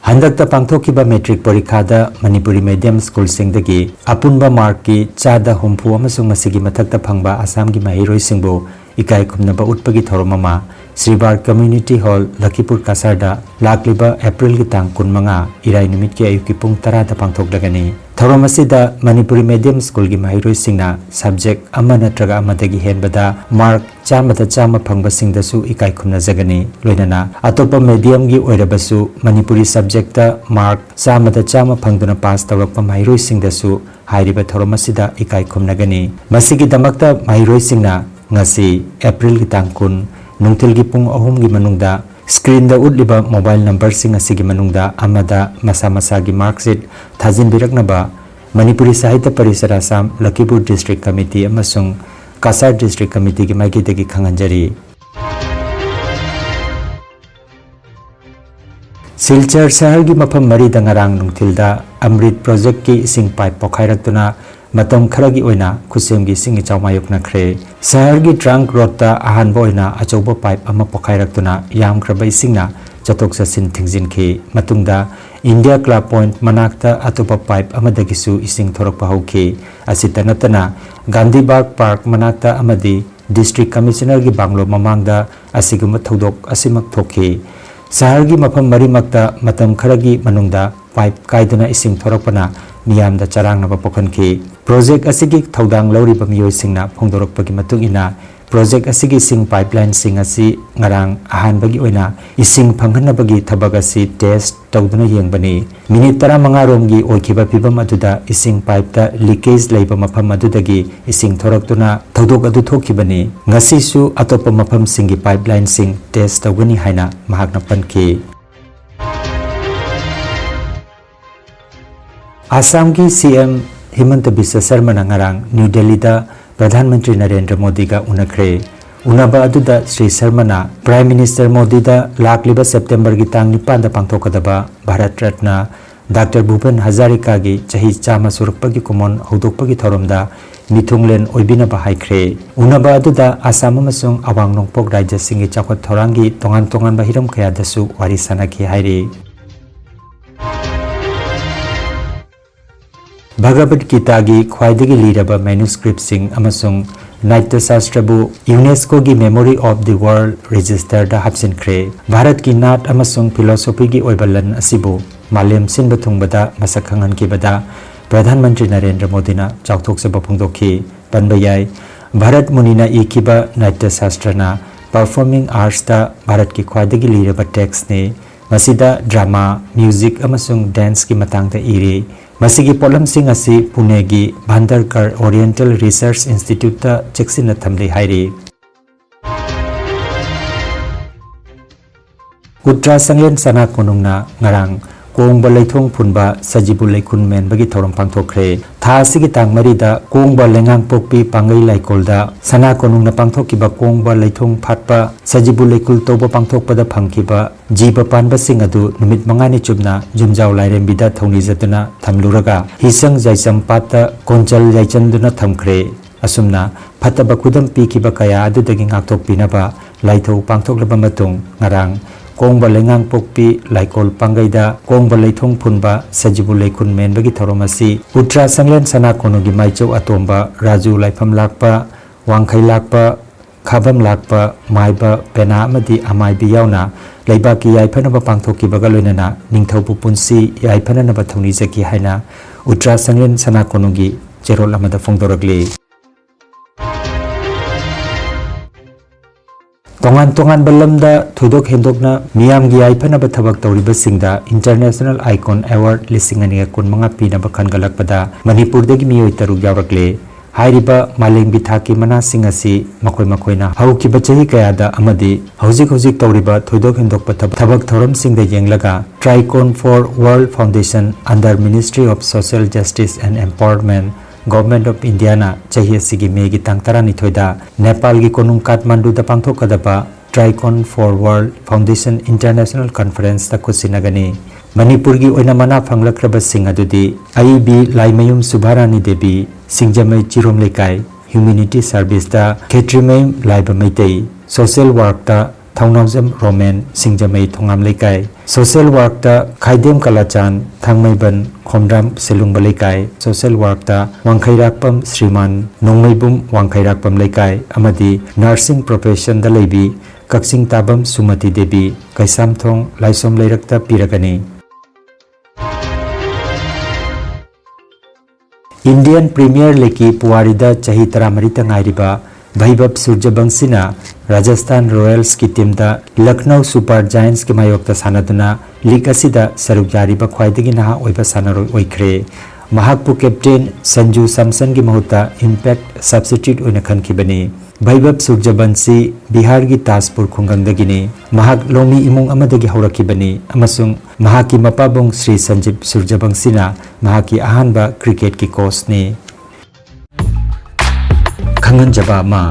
ꯍꯟꯗꯛꯇ ꯄꯥꯡꯊꯣꯛꯈꯤꯕ ꯃꯦꯇ꯭ꯔꯤꯛ ꯄꯔꯤꯈꯥꯗ ꯃꯅꯤꯄꯨꯔꯤ ꯃꯦꯗꯤꯌꯝ ꯁ꯭ꯀꯨꯜꯁꯤꯡꯗꯒꯤ ꯑꯄꯨꯟꯕ ꯃꯥꯔꯛꯀꯤ ꯆꯥꯗ ꯍꯨꯝꯐꯨ ꯑꯃꯁꯨꯡ ꯃꯁꯤꯒꯤ ꯃꯊꯛꯇ ꯐꯪꯕ ꯑꯁꯥꯝꯒꯤ ꯃꯍꯩꯔꯣꯏꯁꯤꯡꯕꯨ ꯏꯀꯥꯏ ꯈꯨꯝꯅꯕ ꯎꯠꯄꯒꯤ ꯊꯧꯔꯝ ꯑꯃ ꯁ꯭ꯔꯤꯕꯥꯔ ꯀꯝꯃ꯭ꯌꯨꯅꯤꯇꯤ ꯍꯣꯜ, ꯂꯈꯤꯄꯨꯔ ꯀꯁꯥꯔꯗ ꯂꯥꯛꯂꯤꯕ ꯑꯦꯄ꯭ꯔꯤꯜꯒꯤ ꯇꯥꯡ ꯀꯨꯟꯃꯉꯥ, ꯏꯔꯥꯏ ꯅꯨꯃꯤꯠꯀꯤ ꯑꯌꯨꯛꯀꯤ ꯄꯨꯡ ꯇꯔꯥꯗ ꯄꯥꯡꯊꯣꯛꯂꯒꯅꯤ꯫ ꯊꯧꯔꯝ ꯑꯁꯤꯗ ꯃꯅꯤꯄꯨꯔꯤ medium schoolꯒꯤ ꯃꯍꯩꯔꯣꯏꯁꯤꯡꯅ subject ꯑꯃ ꯅꯠꯇ꯭ꯔꯒ ꯑꯃꯗꯒꯤ ꯍꯦꯟꯕꯗ mark ꯆꯥꯝꯃꯗ ꯆꯥꯝꯃ ꯐꯪꯕꯁꯤꯡꯗꯁꯨ ꯏꯀꯥꯏ ꯈꯨꯝꯅꯖꯒꯅꯤ꯫ ꯂꯣꯏꯅꯅ ꯑꯇꯣꯞꯄ mediumꯒꯤ ꯑꯣꯏꯔꯕꯁꯨ ꯃꯅꯤꯄꯨꯔꯤ subjectꯇ mark ꯆꯥꯝꯃꯗ ꯆꯥꯝꯃ ꯐꯪꯗꯨꯅ pass ꯇꯧꯔꯛꯄ ꯃꯍꯩꯔꯣꯏꯁꯤꯡꯗꯁꯨ ꯍꯥꯏꯔꯤꯕ ꯊꯧꯔꯝ ꯑꯁꯤꯗ ꯏꯀꯥꯏ ꯈꯨꯝꯅꯒꯅꯤ꯫ ꯃꯁꯤꯒꯤꯗꯃꯛꯇ ꯃꯍꯩꯔꯣꯏꯁꯤꯡꯅ ꯉꯁꯤ, Aprilꯒꯤ ꯇꯥꯡ ꯀꯨꯟ, ꯅꯨꯡꯊꯤꯜꯒꯤ ꯄꯨꯡ ꯑꯍꯨꯝꯒꯤ ꯃꯅꯨꯡꯗ screenꯗ ꯎꯠꯂꯤꯕ mobile numberꯁꯤꯡ ꯑꯁꯤꯒꯤ ꯃꯅꯨꯡꯗ ꯑꯃꯗ ꯃꯁꯥ ꯃꯁꯥꯒꯤ mark sheet ꯊꯥꯖꯤꯟꯕꯤꯔꯛꯅꯕ ꯃꯅꯤꯄꯨꯔꯤ ꯁꯥꯍꯤꯇ꯭ꯌ ꯄꯔꯤꯁꯗ ꯑꯁꯥꯝ, ꯂꯈꯤꯄꯨꯔ District Committee ꯑꯃꯁꯨꯡ ꯀꯁꯥꯔ District Committeeꯒꯤ ꯃꯥꯏꯀꯩꯗꯒꯤ ꯈꯪꯍꯟꯖꯔꯤ꯫ ꯁꯤꯜꯆꯔ ꯁꯍꯔꯒꯤ ꯃꯐꯝ ꯃꯔꯤꯗ ꯉꯔꯥꯡ ꯅꯨꯡꯊꯤꯜꯗ ꯑꯃ꯭ꯔꯤꯠ projectꯀꯤ ꯏꯁꯤꯡ pipe ꯄꯣꯈꯥꯏꯔꯛꯇꯨꯅ ꯃꯇꯝ ꯈꯔꯒꯤ ꯑꯣꯏꯅ ꯈꯨꯠꯁꯦꯝꯒꯤ ꯏꯁꯤꯡ ꯏꯆꯥꯎ ꯃꯥꯌꯣꯛꯅꯈ꯭ꯔꯦ꯫ ꯁꯍꯔꯒꯤ trunk roadꯇ ꯑꯍꯥꯟꯕ ꯑꯣꯏꯅ ꯑꯆꯧꯕ pipe ꯑꯃ ꯄꯣꯈꯥꯏꯔꯛꯇꯨꯅ ꯌꯥꯝꯈ꯭ꯔꯕ ꯏꯁꯤꯡꯅ ꯆꯠꯊꯣꯛ ꯆꯠꯁꯤꯟ ꯊꯤꯡꯖꯤꯟꯈꯤ꯫ ꯃꯇꯨꯡꯗ India Club Point ꯃꯅꯥꯛꯇ ꯑꯇꯣꯞꯄ pipe ꯑꯃꯗꯒꯤꯁꯨ ꯏꯁꯤꯡ ꯊꯣꯔꯛꯄ ꯍꯧꯈꯤ꯫ ꯑꯁꯤꯇ ꯅꯠꯇꯅ ꯒꯥꯟꯙꯤ ꯕꯥꯒ park ꯃꯅꯥꯛꯇ ꯑꯃꯗꯤ District Commissionerꯒꯤ bungalow ꯃꯃꯥꯡꯗ ꯑꯁꯤꯒꯨꯝꯕ ꯊꯧꯗꯣꯛ ꯑꯁꯤꯃꯛ ꯊꯣꯛꯈꯤ꯫ ꯁꯍꯔꯒꯤ ꯃꯐꯝ ꯃꯔꯤꯃꯛꯇ ꯃꯇꯝ ꯈꯔꯒꯤ ꯃꯅꯨꯡꯗ pipe ꯀꯥꯏꯗꯨꯅ ꯏꯁꯤꯡ ꯊꯣꯔꯛꯄꯅ ꯃꯤꯌꯥꯝꯗ ꯆꯔꯥꯡꯅꯕ ꯄꯣꯛꯍꯟꯈꯤ꯫ Project ꯑꯁꯤꯒꯤ ꯊꯧꯗꯥꯡ ꯂꯧꯔꯤꯕ ꯃꯤꯑꯣꯏꯁꯤꯡꯅ ꯐꯣꯡꯗꯣꯔꯛꯄꯒꯤ ꯃꯇꯨꯡ ꯏꯟꯅ, project ꯑꯁꯤꯒꯤ ꯏꯁꯤꯡ pipelineꯁꯤꯡ ꯑꯁꯤ ꯉꯔꯥꯡ ꯑꯍꯥꯟꯕꯒꯤ ꯑꯣꯏꯅ ꯏꯁꯤꯡ ꯐꯪꯍꯟꯅꯕꯒꯤ ꯊꯕꯛ ꯑꯁꯤ test ꯇꯧꯗꯨꯅ ꯌꯦꯡꯕꯅꯤ꯫ Minute ꯇꯔꯥꯃꯉꯥ ꯔꯣꯝꯒꯤ ꯑꯣꯏꯈꯤꯕ ꯐꯤꯚꯝ ꯑꯗꯨꯗ ꯏꯁꯤꯡ pipeꯇ leakage ꯂꯩꯕ ꯃꯐꯝ ꯑꯗꯨꯗꯒꯤ ꯏꯁꯤꯡ ꯊꯣꯔꯛꯇꯨꯅ ꯊꯧꯗꯣꯛ ꯑꯗꯨ ꯊꯣꯛꯈꯤꯕꯅꯤ꯫ ꯉꯁꯤꯁꯨ ꯑꯇꯣꯞꯄ ꯃꯐꯝꯁꯤꯡꯒꯤ pipelineꯁꯤꯡ test ꯇꯧꯒꯅꯤ ꯍꯥꯏꯅ ꯃꯍꯥꯛꯅ ꯄꯟꯈꯤ꯫ ꯑꯁꯥꯝꯒꯤ CM ꯍꯤꯃꯟꯇ ꯕꯤꯁ꯭ꯋ ꯁꯔꯃꯅ ꯉꯔꯥꯡ ꯅ꯭ꯌꯨ ꯗꯦꯜꯂꯤꯗ ꯄ꯭ꯔꯙꯥꯟ ꯃꯟꯇ꯭ꯔꯤ ꯅꯔꯦꯟꯗ꯭ꯔ ꯃꯣꯗꯤꯒ ꯎꯅꯈ꯭ꯔꯦ꯫ ꯎꯅꯕ ꯑꯗꯨꯗ ꯁ꯭ꯔꯤ ꯁꯔꯃꯅ Prime Minister ꯃꯣꯗꯤꯗ ꯂꯥꯛꯂꯤꯕ Septemberꯒꯤ ꯇꯥꯡ ꯅꯤꯄꯥꯟꯗ ꯄꯥꯡꯊꯣꯛꯀꯗꯕ ꯚꯥꯔꯠ ꯔꯠꯅ Doctor ꯚꯨꯄꯦꯟ ꯍꯖꯥꯔꯤꯀꯥꯒꯤ ꯆꯍꯤ ꯆꯥꯝꯃ ꯁꯨꯔꯛꯄꯒꯤ ꯀꯨꯝꯑꯣꯟ ꯍꯧꯗꯣꯛꯄꯒꯤ ꯊꯧꯔꯝꯗ ꯃꯤꯊꯨꯡꯂꯦꯟ ꯑꯣꯏꯕꯤꯅꯕ ꯍꯥꯏꯈ꯭ꯔꯦ꯫ ꯎꯅꯕ ꯑꯗꯨꯗ ꯑꯁꯥꯝ ꯑꯃꯁꯨꯡ ꯑꯋꯥꯡ ꯅꯣꯡꯄꯣꯛ ꯔꯥꯖ꯭ꯌꯁꯤꯡꯒꯤ ꯆꯥꯎꯈꯠ ꯊꯧꯔꯥꯡꯒꯤ ꯇꯣꯉꯥꯟ ꯇꯣꯉꯥꯟꯕ ꯍꯤꯔꯝ ꯀꯌꯥꯗꯁꯨ ꯋꯥꯔꯤ ꯁꯥꯅꯈꯤ ꯍꯥꯏꯔꯤ꯫ ꯚꯒꯕꯠ ꯒꯤꯇꯥꯒꯤ ꯈ꯭ꯋꯥꯏꯗꯒꯤ ꯂꯤꯔꯕ manuscriptꯁꯤꯡ ꯑꯃꯁꯨꯡ Natya ꯁꯥꯁꯇ꯭ꯔꯕꯨ UNESCOꯒꯤ Memory of the World Registerꯗ ꯍꯥꯞꯆꯤꯟꯈ꯭ꯔꯦ꯫ ꯚꯥꯔꯠꯀꯤ ꯅꯥꯠ ꯑꯃꯁꯨꯡ philosophyꯒꯤ ꯑꯣꯏꯕ ꯂꯟ ꯑꯁꯤꯕꯨ ꯃꯥꯂꯦꯝ ꯁꯤꯟꯕ ꯊꯨꯡꯕꯗ ꯃꯁꯛ ꯈꯪꯍꯟꯈꯤꯕꯗ ꯄ꯭ꯔꯙꯥꯟ ꯃꯟꯇ꯭ꯔꯤ ꯅꯔꯦꯟꯗ꯭ꯔ ꯃꯣꯗꯤꯅ ꯆꯥꯎꯊꯣꯛꯆꯕ ꯐꯣꯡꯗꯣꯛꯈꯤ꯫ ꯄꯟꯕ ꯌꯥꯏ, ꯚꯥꯔꯠ ꯃꯨꯅꯤꯅ ꯏꯈꯤꯕ ꯅꯥꯇ꯭ꯌ ꯁꯥꯁꯇ꯭ꯔꯅ performing artsꯇ ꯚꯥꯔꯠꯀꯤ ꯈ꯭ꯋꯥꯏꯗꯒꯤ ꯂꯤꯔꯕ textꯅꯤ꯫ ꯃꯁꯤꯗ drama, music ꯑꯃꯁꯨꯡ danceꯀꯤ ꯃꯇꯥꯡꯗ ꯏꯔꯤ꯫ ꯃꯁꯤꯒꯤ ꯄꯣꯠꯂꯝꯁꯤꯡ ꯑꯁꯤ ꯄꯨꯅꯦꯒꯤ ꯚꯥꯟꯗꯔꯀꯔ Oriental Research Instituteꯇ ꯆꯦꯛꯁꯤꯟꯅ ꯊꯝꯂꯤ ꯍꯥꯏꯔꯤ꯫ ꯎꯇ꯭ꯔꯥ ꯁꯪꯂꯦꯟ ꯁꯅꯥ ꯀꯣꯅꯨꯡꯅ ꯉꯔꯥꯡ ꯀꯣꯡꯕ ꯂꯩꯊꯣꯡ ꯐꯨꯟꯕ ꯁꯖꯤꯕꯨ ꯂꯩꯈꯨꯟ ꯃꯦꯟꯕꯒꯤ ꯊꯧꯔꯝ ꯄꯥꯡꯊꯣꯛꯈ꯭ꯔꯦ꯫ ꯊꯥ ꯑꯁꯤꯒꯤ ꯇꯥꯡ ꯃꯔꯤꯗ ꯀꯣꯡꯕ ꯂꯩꯉꯥꯡꯄꯣꯛꯄꯤ ꯄꯥꯡꯒꯩ ꯂꯥꯏꯀꯣꯜꯗ ꯁꯅꯥ ꯀꯣꯅꯨꯡꯅ ꯄꯥꯡꯊꯣꯛꯈꯤꯕ ꯀꯣꯡꯕ ꯂꯩꯊꯣꯡ ꯐꯥꯠꯄ ꯁꯖꯤꯕꯨ ꯂꯩꯈꯨꯜ ꯇꯧꯕ ꯄꯥꯡꯊꯣꯛꯄꯗ ꯐꯪꯈꯤꯕ ꯖꯤꯕ ꯄꯥꯟꯕꯁꯤꯡ ꯑꯗꯨ ꯅꯨꯃꯤꯠ ꯃꯉꯥꯅꯤ ꯆꯨꯞꯅ ꯌꯨꯝꯖꯥꯎ ꯂꯥꯏꯔꯦꯝꯕꯤꯗ ꯊꯧꯅꯤꯖꯗꯨꯅ ꯊꯝꯂꯨꯔꯒ ꯍꯤꯁꯪ ꯌꯥꯏꯁꯝ ꯄꯥꯠꯇ ꯀꯣꯟꯆꯜ ꯌꯥꯏꯆꯟꯗꯨꯅ ꯊꯝꯈ꯭ꯔꯦ꯫ ꯑꯁꯨꯝꯅ ꯐꯠꯇꯕ ꯈꯨꯗꯝ ꯄꯤꯈꯤꯕ ꯀꯌꯥ ꯑꯗꯨꯗꯒꯤ ꯉꯥꯛꯊꯣꯛꯄꯤꯅꯕ ꯂꯥꯏꯊꯧ ꯄꯥꯡꯊꯣꯛꯂꯕ ꯃꯇꯨꯡ ꯉꯔꯥꯡ ꯀꯣꯡꯕ ꯂꯩꯉꯥꯡꯄꯣꯛꯄꯤ ꯂꯥꯏꯀꯣꯜ ꯄꯥꯡꯒꯩꯗ ꯀꯣꯡꯕ ꯂꯩꯊꯣꯡ ꯐꯨꯟꯕ ꯁꯖꯤꯕꯨ ꯂꯩꯈꯨꯟ ꯃꯦꯟꯕꯒꯤ ꯊꯧꯔꯝ ꯑꯁꯤ ꯎꯇ꯭ꯔꯥ ꯁꯪꯂꯦꯟ ꯁꯅꯥ ꯀꯣꯅꯨꯡꯒꯤ ꯃꯥꯏꯆꯧ ꯑꯇꯣꯝꯕ ꯔꯥꯖꯨ ꯂꯥꯏꯐꯝ ꯂꯥꯛꯄ, ꯋꯥꯡꯈꯩ ꯂꯥꯛꯄ, ꯈꯥꯕꯝ ꯂꯥꯛꯄ, ꯃꯥꯏꯕ, ꯄꯦꯅꯥ ꯑꯃꯗꯤ ꯑꯃꯥꯏꯕꯤ ꯌꯥꯎꯅ ꯂꯩꯕꯥꯛꯀꯤ ꯌꯥꯏꯐꯅꯕ ꯄꯥꯡꯊꯣꯛꯈꯤꯕꯒ ꯂꯣꯏꯅꯅ ꯅꯤꯡꯊꯧ ꯄꯨꯄꯨꯟꯁꯤ ꯌꯥꯏꯐꯅꯅꯕ ꯊꯧꯅꯤꯖꯈꯤ ꯍꯥꯏꯅ ꯎꯇ꯭ꯔꯥ ꯁꯪꯂꯦꯟ ꯁꯅꯥ ꯀꯣꯅꯨꯡꯒꯤ ꯆꯦꯔꯣꯜ ꯑꯃꯗ ꯐꯣꯡꯗꯣꯔꯛꯂꯤ꯫ ꯇꯣꯉꯥꯟ ꯇꯣꯉꯥꯟꯕ ꯂꯝꯗ ꯊꯣꯏꯗꯣꯛ ꯍꯦꯟꯗꯣꯛꯅ ꯃꯤꯌꯥꯝꯒꯤ ꯌꯥꯏꯐꯅꯕ ꯊꯕꯛ ꯇꯧꯔꯤꯕꯁꯤꯡꯗ International Icon Award ꯂꯤꯁꯤꯡ ꯑꯅꯤꯒ ꯀꯨꯟꯃꯉꯥ ꯄꯤꯅꯕ ꯈꯟꯒꯠꯂꯛꯄꯗ ꯃꯅꯤꯄꯨꯔꯗꯒꯤ ꯃꯤꯑꯣꯏ ꯇꯔꯨꯛ ꯌꯥꯎꯔꯛꯂꯦ꯫ ꯍꯥꯏꯔꯤꯕ ꯃꯥꯂꯦꯝꯒꯤ ꯊꯥꯛꯀꯤ ꯃꯅꯥꯁꯤꯡ ꯑꯁꯤ ꯃꯈꯣꯏ ꯃꯈꯣꯏꯅ ꯍꯧꯈꯤꯕ ꯆꯍꯤ ꯀꯌꯥꯗ ꯑꯃꯗꯤ ꯍꯧꯖꯤꯛ ꯍꯧꯖꯤꯛ ꯇꯧꯔꯤꯕ ꯊꯣꯏꯗꯣꯛ ꯍꯦꯟꯗꯣꯛꯄ ꯊꯕ-, ꯊꯕꯛ ꯊꯧꯔꯝꯁꯤꯡꯗ ꯌꯦꯡꯂꯒ Tricon for World Foundation under Ministry of Social Justice and Empowerment, Government of Indiaꯅ ꯆꯍꯤ ꯑꯁꯤꯒꯤ ꯃꯦꯒꯤ ꯇꯥꯡ ꯇꯔꯥꯅꯤꯊꯣꯏꯗ ꯅꯦꯄꯥꯜꯒꯤ ꯀꯣꯅꯨꯡ ꯀꯥꯊꯃꯥꯟꯗꯨꯗ ꯄꯥꯡꯊꯣꯛꯀꯗꯕ Tricon for World Foundation International Conferenceꯇ ꯈꯨꯠꯁꯤꯟꯅꯒꯅꯤ꯫ ꯃꯅꯤꯄꯨꯔꯒꯤ ꯑꯣꯏꯅ ꯃꯅꯥ ꯐꯪꯂꯛꯈ꯭ꯔꯕꯁꯤꯡ ꯑꯗꯨꯗꯤ ꯑꯏꯕꯤ ꯂꯥꯏꯃꯌꯨꯝ ꯁꯨꯚꯥꯔꯥꯅꯤ ꯗꯦꯕꯤ, ꯁꯤꯡꯖꯃꯩ ꯆꯤꯔꯣꯝ ꯂꯩꯀꯥꯏ, Humanity Serviceꯇ ꯈꯦꯇ꯭ꯔꯤꯃꯌꯨꯝ ꯂꯥꯏꯕ ꯃꯩꯇꯩ, Social Workꯇ ꯊꯧꯅꯥꯎꯖꯝ ꯔꯣꯃꯦꯟ, ꯁꯤꯡꯖꯃꯩ ꯊꯣꯉꯥꯝ ꯂꯩꯀꯥꯏ, Social Workꯇ ꯈꯥꯏꯗꯦꯝ ꯀꯂꯥꯆꯥꯟ, ꯊꯥꯡꯃꯩꯕꯟ ꯈꯣꯝꯗ꯭ꯔꯥꯝ ꯁꯦꯂꯨꯡꯕ ꯂꯩꯀꯥꯏ, Social Workꯇ ꯋꯥꯡꯈꯩꯔꯥꯛꯄꯝ ꯁ꯭ꯔꯤꯃꯥꯟ, ꯅꯣꯡꯃꯩꯕꯨꯝ ꯋꯥꯡꯈꯩꯔꯥꯛꯄꯝ ꯂꯩꯀꯥꯏ ꯑꯃꯗꯤ nursing professionꯗ ꯂꯩꯕꯤ ꯀꯛꯆꯤꯡ ꯇꯥꯕꯝ ꯁꯨꯃꯇꯤ ꯗꯦꯕꯤ, ꯀꯩꯁꯥꯝꯊꯣꯡ ꯂꯥꯏꯁꯣꯝ ꯂꯩꯔꯛꯇ ꯄꯤꯔꯒꯅꯤ꯫ ꯏꯟꯗꯤꯌꯟ ꯄ꯭ꯔꯤꯃꯤꯌꯔ ꯂꯤꯒꯀꯤ ꯄꯨꯋꯥꯔꯤꯗ ꯆꯍꯤ ꯇꯔꯥꯃꯔꯤꯇ ꯉꯥꯏꯔꯤꯕ ꯚꯩꯚꯕ ꯁꯨꯔꯖꯕꯪꯁꯤꯅ ꯔꯥꯖꯁꯊꯥꯟ ꯔꯣꯌꯦꯜꯁꯀꯤ ꯇꯤꯝꯗ ꯂꯈꯅꯧ ꯁꯨꯄꯔ ꯖꯥꯏꯟꯁꯀꯤ ꯃꯥꯌꯣꯛꯇ ꯁꯥꯟꯅꯗꯨꯅ ꯂꯤꯒ ꯑꯁꯤꯗ ꯁꯔꯨꯛ ꯌꯥꯔꯤꯕ ꯈ꯭ꯋꯥꯏꯗꯒꯤ ꯅꯍꯥ ꯑꯣꯏꯕ ꯁꯥꯟꯅꯔꯣꯏ ꯑꯣꯏꯈ꯭ꯔꯦ꯫ ꯃꯍꯥꯛꯄꯨ ꯀꯦꯞꯇꯦꯟ ꯁꯟꯖꯨ ꯁꯥꯝꯁꯟꯒꯤ ꯃꯍꯨꯠꯇ ꯏꯝꯄꯦꯛ ꯁꯕꯁꯇꯤꯇ꯭ꯌꯨꯠ ꯑꯣꯏꯅ ꯈꯟꯈꯤꯕꯅꯤ꯫ ꯚꯩꯚꯕ ꯁꯨꯔꯖꯕꯟꯁꯤ ꯕꯤꯍꯥꯔꯒꯤ ꯇꯥꯖꯄꯨꯔ ꯈꯨꯡꯒꯪꯗꯒꯤꯅꯤ꯫ ꯃꯍꯥꯛ ꯂꯧꯃꯤ ꯏꯃꯨꯡ ꯑꯃꯗꯒꯤ ꯍꯧꯔꯛꯈꯤꯕꯅꯤ ꯑꯃꯁꯨꯡ ꯃꯍꯥꯛꯀꯤ ꯃꯄꯥꯕꯨꯡ ꯁ꯭ꯔꯤ ꯁꯟꯖꯤꯕ ꯁꯨꯔꯖꯕꯪꯁꯤꯅ ꯃꯍꯥꯛꯀꯤ ꯑꯍꯥꯟꯕ ꯀ꯭ꯔꯤꯀꯦꯠꯀꯤ ꯀꯣꯆꯅꯤ꯫ ꯈꯪꯍꯟꯖꯕ ꯑꯃ,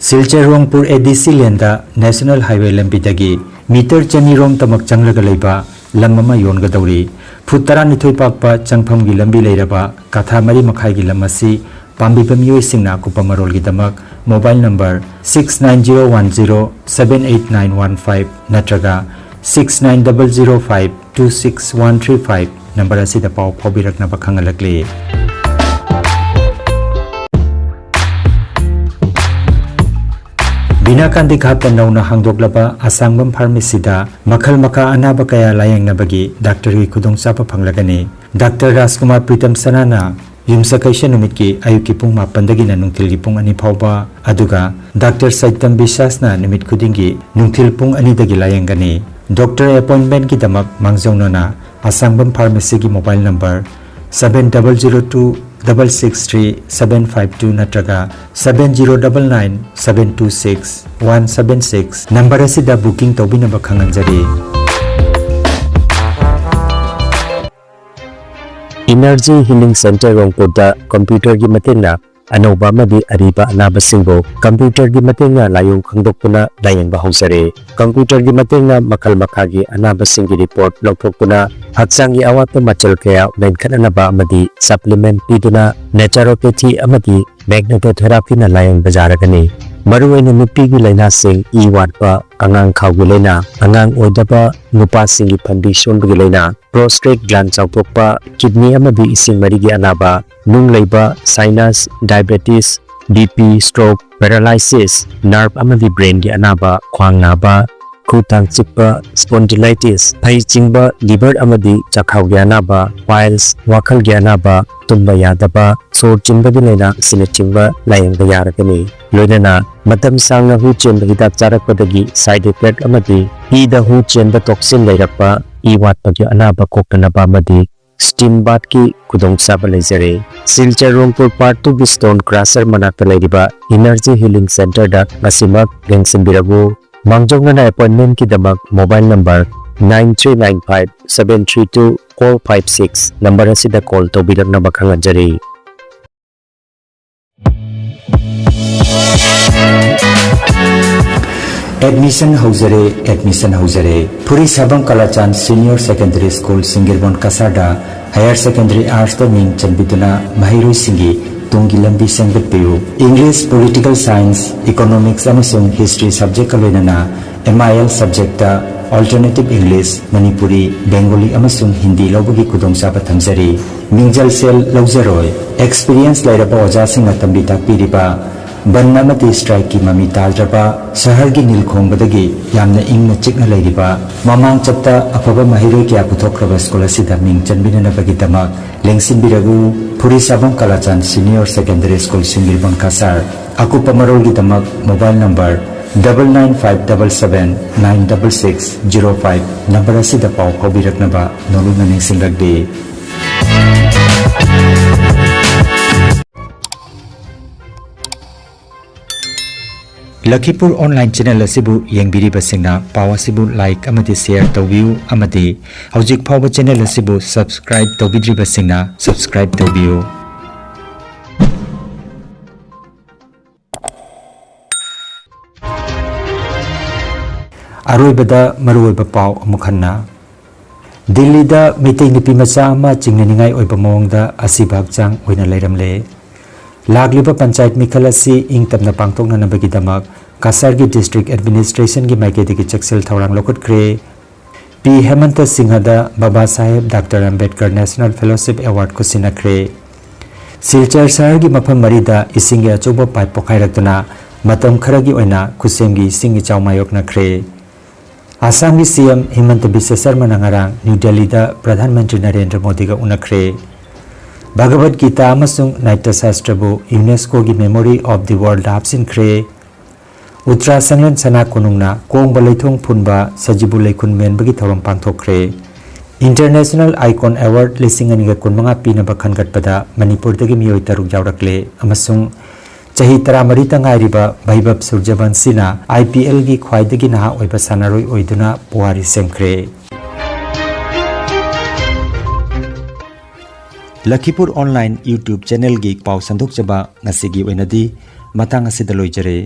ꯁꯤꯜꯆꯔ ꯔꯣꯡꯄꯨꯔ ꯑꯦ ꯗꯤ ꯁꯤ ꯂꯦꯟꯗ ꯅꯦꯁꯅꯦꯜ ꯍꯥꯏꯋꯦ ꯂꯝꯕꯤꯗꯒꯤ ꯃꯤꯇꯔ ꯆꯅꯤ ꯔꯣꯝ ꯇꯃꯛ ꯆꯪꯂꯒ ꯂꯩꯕ ꯂꯝ ꯑꯃ ꯌꯣꯟꯒꯗꯧꯔꯤ꯫ ꯐꯨꯠ ꯇꯔꯥꯅꯤꯊꯣꯏ ꯄꯥꯛꯄ ꯆꯪꯐꯝꯒꯤ ꯂꯝꯕꯤ ꯂꯩꯔꯕ ꯀꯥꯊꯥ ꯃꯔꯤ ꯃꯈꯥꯏꯒꯤ ꯂꯝ ꯑꯁꯤ ꯄꯥꯝꯕꯤꯕ ꯃꯤꯑꯣꯏꯁꯤꯡꯅ ꯑꯀꯨꯞꯄ ꯃꯔꯣꯜꯒꯤꯗꯃꯛ mobile number six nine zero one zero seven eight nine one five ꯅꯠꯇ꯭ꯔꯒ six nine double zero five two six one three five number ꯑꯁꯤꯗ ꯄꯥꯎ ꯐꯥꯎꯕꯤꯔꯛꯅꯕ ꯈꯪꯍꯜꯂꯛꯂꯤ꯫ ꯕꯤꯅꯥ ꯀꯥꯟꯗꯤꯈꯥꯠꯇ ꯅꯧꯅ ꯍꯥꯡꯗꯣꯛꯂꯕ ꯑꯁꯥꯡꯕꯝ ꯐꯥꯔꯃꯥꯁꯤꯗ ꯃꯈꯜ ꯃꯈꯥ ꯑꯅꯥꯕ ꯀꯌꯥ ꯂꯥꯌꯦꯡꯅꯕꯒꯤ ꯗꯥꯛꯇꯔꯒꯤ ꯈꯨꯗꯣꯡꯆꯥꯕ ꯐꯪꯂꯒꯅꯤ꯫ ꯗꯥꯛꯇꯔ ꯔꯥꯖꯀꯨꯃꯥꯔ ꯄ꯭ꯔꯤꯇꯝ ꯁꯅꯥꯅ ꯌꯨꯝꯁꯀꯩꯁ ꯅꯨꯃꯤꯠꯀꯤ ꯑꯌꯨꯛꯀꯤ ꯄꯨꯡ ꯃꯥꯄꯟꯗꯒꯤꯅ ꯅꯨꯡꯊꯤꯜꯒꯤ ꯄꯨꯡ ꯑꯅꯤ ꯐꯥꯎꯕ, ꯑꯗꯨꯒ ꯗꯥꯛꯇꯔ ꯁꯩꯇꯝ ꯕꯤꯁ꯭ꯋꯥꯁꯅ ꯅꯨꯃꯤꯠ ꯈꯨꯗꯤꯡꯒꯤ ꯅꯨꯡꯊꯤꯜ ꯄꯨꯡ ꯑꯅꯤꯗꯒꯤ ꯂꯥꯌꯦꯡꯒꯅꯤ꯫ ꯗꯣꯛꯇꯔ ꯑꯦꯄꯣꯏꯟꯃꯦꯟꯠꯀꯤꯗꯃꯛ ꯃꯥꯡꯖꯧꯅꯅ ꯑꯁꯥꯡꯕꯝ ꯐꯥꯔꯃꯥꯁꯤꯒꯤ mobile number seven double zero two double six three seven five two ꯅꯠꯇ꯭ꯔꯒ seven zero double nine seven two six one seven six number ꯑꯁꯤꯗ ꯕꯨꯀꯤꯡ ꯇꯧꯕꯤꯅꯕ ꯈꯪꯍꯟꯖꯔꯤ꯫ ꯏꯅꯔꯖꯤ ꯍꯤꯂꯤꯡ ꯁꯦꯟꯇꯔ ꯔꯣꯡꯄꯨꯔꯗ ꯀꯝꯄ꯭ꯌꯨꯇꯔꯒꯤ ꯃꯇꯦꯡꯅ ꯑꯅꯧꯕ ꯑꯃꯗꯤ ꯑꯔꯤꯕ ꯑꯅꯥꯕꯁꯤꯡꯕꯨ ꯀꯝꯄ꯭ꯌꯨꯇꯔꯒꯤ ꯃꯇꯦꯡꯅ ꯂꯥꯏꯑꯣꯡ ꯈꯪꯗꯣꯛꯇꯨꯅ ꯂꯥꯌꯦꯡꯕ ꯍꯧꯖꯔꯦ꯫ ꯀꯝꯄ꯭ꯌꯨꯇꯔꯒꯤ ꯃꯇꯦꯡꯅ ꯃꯈꯜ ꯃꯈꯥꯒꯤ ꯑꯅꯥꯕꯁꯤꯡꯒꯤ ꯔꯤꯄꯣꯔꯠ ꯂꯧꯊꯣꯛꯇꯨꯅ ꯍꯛꯆꯥꯡꯒꯤ ꯑꯋꯥꯠꯄ ꯃꯆꯜ ꯀꯌꯥ ꯃꯦꯟꯈꯠꯅꯅꯕ ꯑꯃꯗꯤ ꯁꯄ꯭ꯂꯤꯃꯦꯟꯠ ꯄꯤꯗꯨꯅ ꯅꯦꯆꯔꯣꯄꯦꯊꯤ ꯑꯃꯗꯤ ꯃꯦꯒꯅꯦꯇꯣꯊꯦꯔꯥꯄꯤꯅ ꯂꯥꯌꯦꯡꯕ ꯌꯥꯔꯒꯅꯤ꯫ ꯃꯔꯨꯑꯣꯏꯅ ꯅꯨꯄꯤꯒꯤ ꯂꯥꯏꯅꯥꯁꯤꯡ, ꯏ ꯋꯥꯠꯄ, ꯑꯉꯥꯡ ꯈꯥꯎꯒꯤ ꯂꯥꯏꯅꯥ, ꯑꯉꯥꯡ ꯑꯣꯏꯗꯕ, ꯅꯨꯄꯥꯁꯤꯡꯒꯤ ꯐꯟꯕꯤ ꯁꯣꯟꯕꯒꯤ ꯂꯥꯏꯅꯥ, ꯄ꯭ꯔꯣꯁꯇꯦꯠ ꯒ꯭ꯂꯥꯟ ꯆꯥꯎꯊꯣꯛꯄ, ꯀꯤꯗꯅꯤ ꯑꯃꯗꯤ ꯏꯁꯤꯡ ꯃꯔꯤꯒꯤ ꯑꯅꯥꯕ, ꯅꯨꯡ ꯂꯩꯕ, sinus, diabetes, B P, stroke, paralysis, nerve ꯑꯃꯗꯤ ꯕ꯭ꯔꯦꯟꯒꯤ ꯑꯅꯥꯕ, ꯈ꯭ꯋꯥꯡ ꯅꯥꯕ, ꯈꯨ ꯇꯥꯡ ꯆꯤꯛꯄ, spondylitis, ꯐꯩ ꯆꯤꯡꯕ, liver ꯑꯃꯗꯤ ꯆꯥꯛꯈꯥꯎꯒꯤ ꯑꯅꯥꯕ, piles, ꯋꯥꯈꯜꯒꯤ ꯑꯅꯥꯕ, ꯇꯨꯝꯕ ꯌꯥꯗꯕ, ꯁꯣꯔ ꯆꯤꯟꯕꯒꯤ ꯂꯥꯏꯅꯥ ꯑꯁꯤꯅꯆꯤꯡꯕ ꯂꯥꯌꯦꯡꯕ ꯌꯥꯔꯒꯅꯤ꯫ ꯂꯣꯏꯅꯅ ꯃꯇꯝ ꯁꯥꯡꯅ ꯍꯨ ꯆꯦꯟꯕ ꯍꯤꯗꯥꯛ ꯆꯥꯔꯛꯄꯗꯒꯤ side effect ꯑꯃꯗꯤ ꯏꯗ ꯍꯨ ꯆꯦꯟꯕ toxin ꯂꯩꯔꯛꯄ, ꯏ ꯋꯥꯠꯄꯒꯤ ꯑꯅꯥꯕ ꯀꯣꯛꯇꯅꯕ ꯑꯃꯗꯤ steam bathꯀꯤ ꯈꯨꯗꯣꯡꯆꯥꯕ ꯂꯩꯖꯔꯦ꯫ ꯁꯤꯜꯆꯔ ꯔꯣꯡꯄꯨꯔ Part Twoꯒꯤ stone crusher ꯃꯅꯥꯛꯇ ꯂꯩꯔꯤꯕ Energy Healing Centreꯗ ꯉꯁꯤꯃꯛ ꯌꯦꯡꯁꯤꯟꯕꯤꯔꯛꯎ꯫ ꯃꯥꯡꯖꯧꯅꯅ appointmentꯀꯤꯗꯃꯛ mobile number nine three nine five seven three two four five six number ꯑꯁꯤꯗ call ꯇꯧꯕꯤꯔꯛꯅꯕ ꯈꯪꯍꯟꯖꯔꯤ꯫ Admission ꯍꯧꯖꯔꯦ, admission ꯍꯧꯖꯔꯦ꯫ ꯐꯨꯔꯤꯁꯥꯕꯝ ꯀꯂꯥꯆꯥꯟ Senior Secondary School ꯁꯤꯡꯒꯤꯔꯕꯣꯟ ꯀꯁꯥꯔꯗ Higher Secondary Artsꯇ ꯃꯤꯡ ꯆꯟꯕꯤꯗꯨꯅ ꯃꯍꯩꯔꯣꯏꯁꯤꯡꯒꯤ ꯇꯨꯡꯒꯤ ꯂꯝꯕꯤ ꯁꯦꯝꯒꯠꯄꯤꯌꯨ꯫ English, Political Science, Economics ꯑꯃꯁꯨꯡ History subjectꯀ ꯂꯣꯏꯅꯅ M I L subjectꯇ Alternative English, Manipuri, Bengali ꯑꯃꯁꯨꯡ ꯍꯤꯟꯗꯤ ꯂꯧꯕꯒꯤ ꯈꯨꯗꯣꯡꯆꯥꯕ ꯊꯝꯖꯔꯤ꯫ ꯃꯤꯡꯖꯜ ꯁꯦꯜ ꯂꯧꯖꯔꯣꯏ꯫ Experience ꯂꯩꯔꯕ ꯑꯣꯖꯥꯁꯤꯡꯅ ꯇꯝꯕꯤ ꯇꯥꯛꯄꯤꯔꯤꯕ ꯕꯟ ꯑꯃꯗꯤ strikeꯀꯤ ꯃꯃꯤ ꯇꯥꯗ꯭ꯔꯕ, ꯁꯍꯔꯒꯤ ꯅꯤꯜꯈꯣꯡꯕꯗꯒꯤ ꯌꯥꯝꯅ ꯏꯪꯅ ꯆꯤꯛꯅ ꯂꯩꯔꯤꯕ, ꯃꯃꯥꯡ ꯆꯠꯇ ꯑꯐꯕ ꯃꯍꯩꯔꯣꯏ ꯀꯌꯥ ꯄꯨꯊꯣꯛꯈ꯭ꯔꯕ school ꯑꯁꯤꯗ ꯃꯤꯡ ꯆꯟꯕꯤꯅꯅꯕꯒꯤꯗꯃꯛ ꯂꯦꯡꯁꯤꯟꯕꯤꯔꯒꯨ꯫ ꯐꯨꯔꯤꯁꯥꯕꯝ ꯀꯂꯥꯆꯥꯟ Senior Secondary School ꯁꯤꯡꯒꯤꯔꯕꯣꯟ ꯀꯁꯥꯔ꯫ ꯑꯀꯨꯞꯄ ꯃꯔꯣꯜꯒꯤꯗꯃꯛ mobile number double nine five double seven nine double six zero five number ꯑꯁꯤꯗ ꯄꯥꯎ ꯐꯥꯎꯕꯤꯔꯛꯅꯕ ꯅꯣꯂꯨꯛꯅ ꯅꯤꯡꯁꯤꯡꯂꯛꯂꯤ꯫ ꯂꯈꯤꯄꯨꯔ online channel ꯑꯁꯤꯕꯨ ꯌꯦꯡꯕꯤꯔꯤꯕꯁꯤꯡꯅ ꯄꯥꯎ ꯑꯁꯤꯕꯨ like ꯑꯃꯗꯤ share ꯇꯧꯕꯤꯌꯨ ꯑꯃꯗꯤ ꯍꯧꯖꯤꯛ ꯐꯥꯎꯕ channel ꯑꯁꯤꯕꯨ subscribe ꯇꯧꯕꯤꯗ꯭ꯔꯤꯕꯁꯤꯡꯅ subscribe ꯇꯧꯕꯤꯌꯨ꯫ ꯑꯔꯣꯏꯕꯗ ꯃꯔꯨꯑꯣꯏꯕ ꯄꯥꯎ ꯑꯃꯨꯛ ꯍꯟꯅ꯫ ꯗꯤꯜꯂꯤꯗ ꯃꯩꯇꯩ ꯅꯨꯄꯤ ꯃꯆꯥ ꯑꯃ ꯆꯤꯡꯅꯅꯤꯡꯉꯥꯏ ꯑꯣꯏꯕ ꯃꯑꯣꯡꯗ ꯑꯁꯤꯕ ꯍꯛꯆꯥꯡ ꯑꯣꯏꯅ ꯂꯩꯔꯝꯂꯦ꯫ ꯂꯥꯛꯂꯤꯕ ꯄꯟꯆꯥꯌꯠ ꯃꯤꯈꯜ ꯑꯁꯤ ꯏꯪ ꯇꯞꯅ ꯄꯥꯡꯊꯣꯛꯅꯅꯕꯒꯤꯗꯃꯛ ꯀꯁꯥꯔꯒꯤ district administrationꯒꯤ ꯃꯥꯏꯀꯩꯗꯒꯤ ꯆꯦꯛꯁꯤꯜ ꯊꯧꯔꯥꯡ ꯂꯧꯈꯠꯈ꯭ꯔꯦ꯫ ꯄꯤ ꯍꯦꯃꯟꯇ ꯁꯤꯡꯍꯗ Baba Saheb doctor Ambedkar National Fellowship Award ꯈꯨꯠꯁꯤꯟꯅꯈ꯭ꯔꯦ꯫ ꯁꯤꯜꯆꯔ ꯁꯍꯔꯒꯤ ꯃꯐꯝ ꯃꯔꯤꯗ ꯏꯁꯤꯡꯒꯤ ꯑꯆꯧꯕ pipe ꯄꯣꯈꯥꯏꯔꯛꯇꯨꯅ ꯃꯇꯝ ꯈꯔꯒꯤ ꯑꯣꯏꯅ ꯈꯨꯠꯁꯦꯝꯒꯤ ꯏꯁꯤꯡ ꯏꯆꯥꯎ ꯃꯥꯌꯣꯛꯅꯈ꯭ꯔꯦ꯫ ꯑꯁꯥꯝꯒꯤ ꯁꯤ ꯑꯦꯝ ꯍꯤꯃꯟꯇ ꯕꯤꯁ꯭ꯋ ꯁꯔꯃꯅ ꯉꯔꯥꯡ ꯅ꯭ꯌꯨ ꯗꯦꯜꯂꯤꯗ ꯄ꯭ꯔꯙꯥꯟ ꯃꯟꯇ꯭ꯔꯤ ꯅꯔꯦꯟꯗ꯭ꯔ ꯃꯣꯗꯤꯒ ꯎꯅꯈ꯭ꯔꯦ꯫ ꯚꯒꯕꯠ ꯒꯤꯇꯥ ꯑꯃꯁꯨꯡ Natya ꯁꯥꯁꯇ꯭ꯔꯕꯨ ꯌꯨꯅꯦꯁꯀꯣꯒꯤ memory of the world ꯍꯥꯞꯆꯤꯟꯈ꯭ꯔꯦ꯫ ꯎꯇ꯭ꯔꯥ ꯁꯪꯂꯦꯟ ꯁꯅꯥ ꯀꯣꯅꯨꯡꯅ ꯀꯣꯡꯕ ꯂꯩꯊꯣꯡ ꯐꯨꯟꯕ ꯁꯖꯤꯕꯨ ꯂꯩꯈꯨꯟ ꯃꯦꯟꯕꯒꯤ ꯊꯧꯔꯝ ꯄꯥꯡꯊꯣꯛꯈ꯭ꯔꯦ꯫ ꯏꯟꯇꯔꯅꯦꯁꯅꯦꯜ ꯑꯥꯏꯀꯣꯟ ꯑꯦꯋꯥꯔꯗ ꯂꯤꯁꯤꯡ ꯑꯅꯤꯒ ꯀꯨꯟꯃꯉꯥ ꯄꯤꯅꯕ ꯈꯟꯒꯠꯄꯗ ꯃꯅꯤꯄꯨꯔꯗꯒꯤ ꯃꯤꯑꯣꯏ ꯇꯔꯨꯛ ꯌꯥꯎꯔꯛꯂꯦ ꯑꯃꯁꯨꯡ ꯆꯍꯤ ꯇꯔꯥꯃꯔꯤꯇ ꯉꯥꯏꯔꯤꯕ ꯚꯩꯚꯕ ꯁꯨꯔꯖꯕꯟꯁꯤꯅ ꯑꯥꯏ ꯄꯤ ꯑꯦꯜꯒꯤ ꯈ꯭ꯋꯥꯏꯗꯒꯤ ꯅꯍꯥ ꯑꯣꯏꯕ ꯁꯥꯟꯅꯔꯣꯏ ꯑꯣꯏꯗꯨꯅ ꯄꯨꯋꯥꯔꯤ ꯁꯦꯝꯈ꯭ꯔꯦ꯫ ꯂꯈꯤꯄꯨꯔ ꯑꯣꯟꯂꯥꯏꯟ YouTube ꯆꯦꯅꯦꯜꯒꯤ ꯄꯥꯎ ꯁꯟꯗꯣꯛꯆꯕ ꯉꯁꯤꯒꯤ ꯑꯣꯏꯅꯗꯤ ꯃꯇꯥꯡ ꯑꯁꯤꯗ ꯂꯣꯏꯖꯔꯦ꯫